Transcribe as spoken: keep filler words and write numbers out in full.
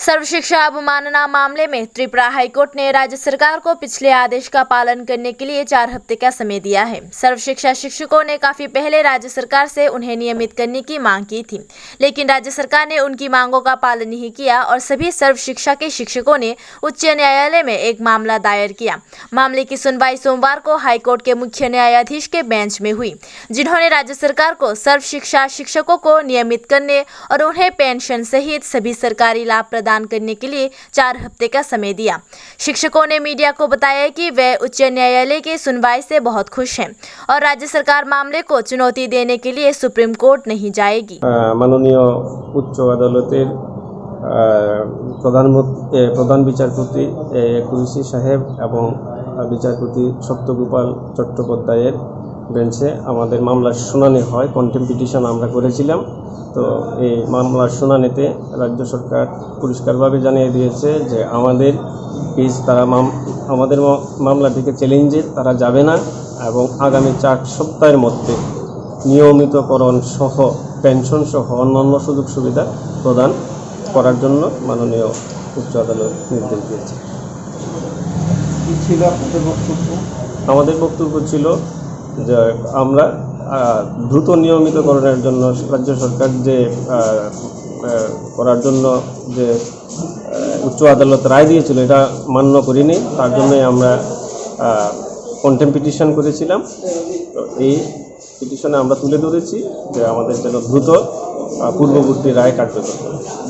सर्व शिक्षा अवमानना मामले में त्रिपुरा हाईकोर्ट ने राज्य सरकार को पिछले आदेश का पालन करने के लिए चार हफ्ते का समय दिया है। सर्व शिक्षा शिक्षकों ने काफी पहले राज्य सरकार से उन्हें नियमित करने की मांग की थी, लेकिन राज्य सरकार ने उनकी मांगों का पालन नहीं किया और सभी सर्व शिक्षा के शिक्षकों ने उच्च न्यायालय में एक मामला दायर किया। मामले की सुनवाई सोमवार को हाईकोर्ट के मुख्य न्यायाधीश के बेंच में हुई, जिन्होंने राज्य सरकार को सर्व शिक्षा शिक्षकों को नियमित करने और उन्हें पेंशन सहित सभी सरकारी लाभ प्रदान करने के लिए चार हफ्ते का समय दिया। शिक्षकों ने मीडिया को बताया कि वे उच्च न्यायालय की सुनवाई से बहुत खुश हैं और राज्य सरकार मामले को चुनौती देने के लिए सुप्रीम कोर्ट नहीं जाएगी। আহ, মাননীয় উচ্চ আদালতের আহ, প্রধান মত-, এ, প্রধান বিচারপতি এ এ কুরেশি সাহেব এবং আহ, বিচারপতি সত্যগোপাল চট্টোপাধ্যায়ের বেঞ্চে আমাদের মামলার শুনানি হয়। কন্টেম্প পিটিশন আমরা করেছিলাম। তো এই মামলার শুনানিতে রাজ্য সরকার পরিষ্কারভাবে জানিয়ে দিয়েছে যে আমাদের কেস তারা মাম-, আমাদের মা-, মামলাটিকে চ্যালেঞ্জে তারা যাবে না এবং আগামী চার সপ্তাহের মধ্যে নিয়মিতকরণ সহ পেনশন সহ অন্যান্য সুযোগ সুবিধা প্রদান করার জন্য মাননীয় উচ্চ আদালত নির্দেশ দিয়েছে। কি ছিল আপনাদের বক্তব্য? আমাদের বক্তব্য ছিল যে আমরা আহ, দ্রুত নিয়মিতকরণের জন্য রাজ্য সরকার যে আহ, আহ, করার জন্য যে আহ, উচ্চ আদালত রায় দিয়েছিল, এটা মান্য করিনি। তার জন্যই আমরা কন্টেম্প পিটিশন করেছিলাম। তো এই পিটিশনে আমরা তুলে ধরেছি যে আমাদের যেন দ্রুত আহ, পূর্ববর্তী রায় কার্যকর হয়।